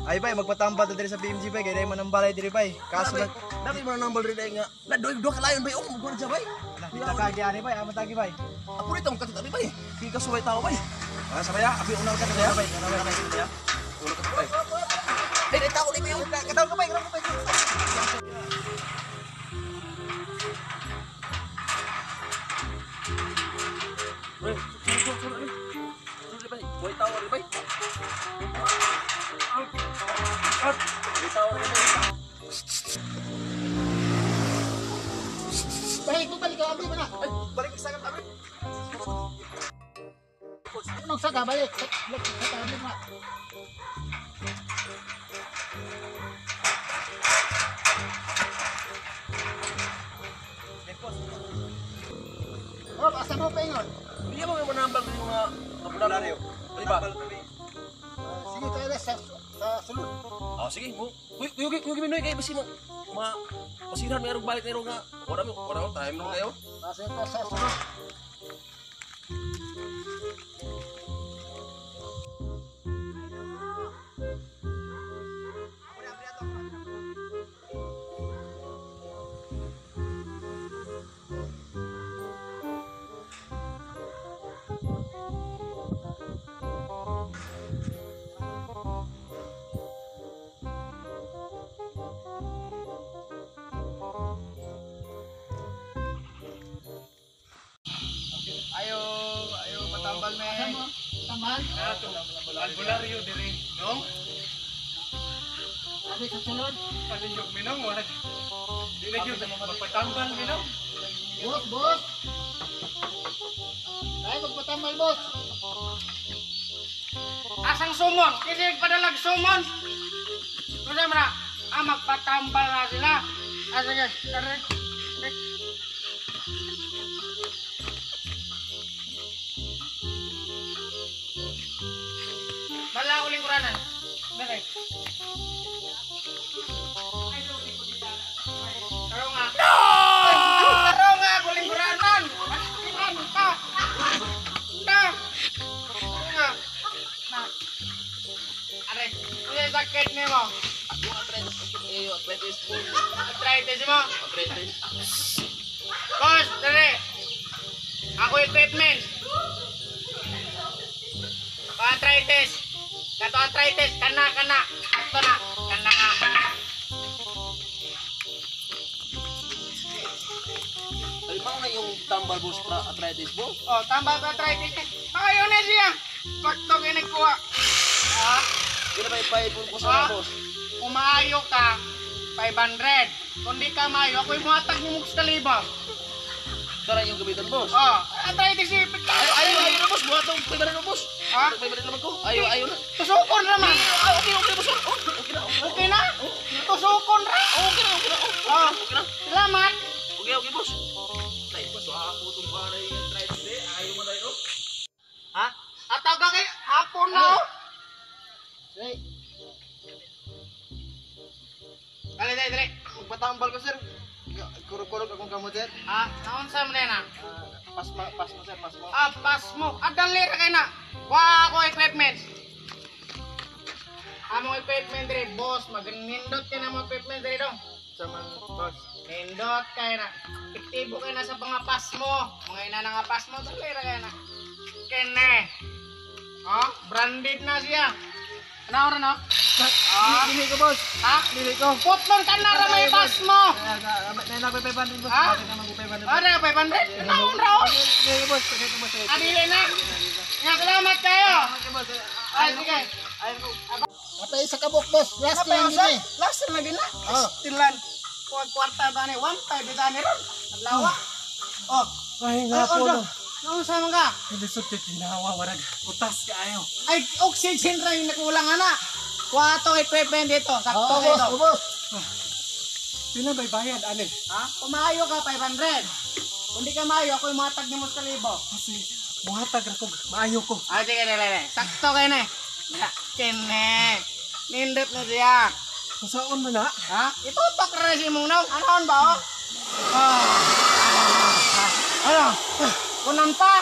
Ay bay, magpatambal ta diri sa PMG bay, kay dai man ang balay diri bay. Kaso lang, Dami mo na nambal rin ay nga. Na doy do kalayon bay oh, magwardya bay. Kita kagi ani bay, aman tagi bay. Apo rito ang katita bay. Kay kasuway tao bay. Ah, sabaya, abi una ka kaya bay. Una bay kaya. Una ka bay. Ay, dai tao ni bay. Kataw ka bay, kataw ka bay. Bay, sur sur sur. Sur bay. Boy tao rin bay. Boy tao rin bay. Balik mo, balik ka, abri mo na. Ay, balik sa kan abri. Anong saka, balik. Balik sa abri mo na. Oh, asa mo paingon? Hindi mo may manambal rin yung mga kabularyo. Di ba? Sige, tayo na sa sulod. Ah, sige mo. Kuy kuy kuy minoy kay basi mo. Ma pasiran may balik nero nga. Wala mo, wala mo time no kayo. Nasa ito sa sulod. Ayo, ayo patambal me. Tambal? Albularyo diri, no? Abi sa sulod. Palihog minong, wala. Di na gyud magpatambal minong. Boss, boss. Ay, magpatambal, boss. Asang sumon? Kasi padalag sumon. Kasi man ah, magpatambal na sila. Ah, sige. Tara. Bala ko lingkuranan. Dali. Karo nga. No! Karo nga ako lingkuranan. Ilan pa. Na. Karo nga. Na. Are, ano yung sakit nimo? Ako arthritis, eh, arthritis. Arthritis mo? Arthritis. Boss, dali. Ako equipment. Arthritis. Kato arthritis, kana kana. Ato na, kana nga. Ay, mao na yung tambal boss pra arthritis boss. Oh, tambal pa arthritis. Maayo na siya. Sakto kay nagkuha. Ah, Pila ba ipay po sa boss? Kung maayo ka, 500. Kung di ka maayo, ako'y muhatag ni Mugs Kalibo. Tara yung gamitan boss. Oh, arthritis si Ayo ayo ayo na boss, buhat tong 500 na boss. Ha? 500 naman ko. Ayo ayo na. Tusukon naman. Ah, okay okay boss. Oh, okay na. Okay na? Tusukon ra. Okay na, okay na. Ah, Okay na. salamat. Okay okay boss. Tay boss, ako tong para yung arthritis eh. Ayo man ayo. Ha? Ataga kay hapon na. Oh. Dali. Dali, dali, dali. Magpatambal ko sir. Kurog-kurog akong kamot sir. Ah, naon sa man na? Pasma, pasmo sir, pasmo. Ah, pasmo. Ah, dali ra kay na. Wa ako equipment. Among equipment diri, boss, magnindot kay na mo equipment diri dong. Sa man boss. Nindot kay na. Epektibo kay na sa mga pasmo. Mga ina na nga pasmo, dali ra kay na. Kene. Ah, branded na siya. Ano ra no? Ah, Dili ko boss. ha? Dili ko. Putlon ka na ra may pasmo. Nay na 500 boss. Ha? Nay na 500. Ara 500? Naon ra oh? Dili ko boss. Dili ko boss. Adili na. Nga salamat kayo. Okay boss. Ay, sige. Ayun ko. Atay sa kabok, boss. Last na lang din eh. Last na lagi na. Oh. Tilan. Kuwag kwarta ba ni? 1.5 ba ni ron? Adlaw. Oh. Ay nga po no. Naon sa mga? Lisod kay ginawa warag utas kaayo. Ay, oxygen ra yung nakulang ana. Kuha to equipment dito. Sakto Oh, boss, dito. oh, boss. Pila may bayad ani? Ha? Kumayo ka 500. Kung di ka maayo, ako'y muhatag ni mo sa libo. Kasi muhatag ra kog maayo ko. Ah, sige, dali, dali. Sakto kayo na eh. Kene. Nindot na siya. Usaon man na? Ha? Itutok ra si mong nong. Anoon ba oh? Ah. Ano? Kunan pa.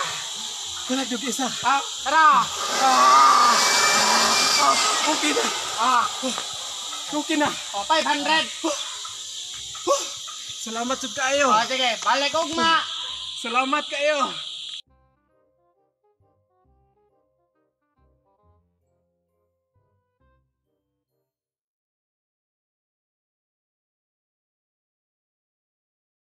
Wala gyud isa. Ah, tara. Ah. Ah. Okay na. Ah, Okay na. oh, 500. Salamat jud kaayo. Oh, sige, balik ugma. Salamat kaayo.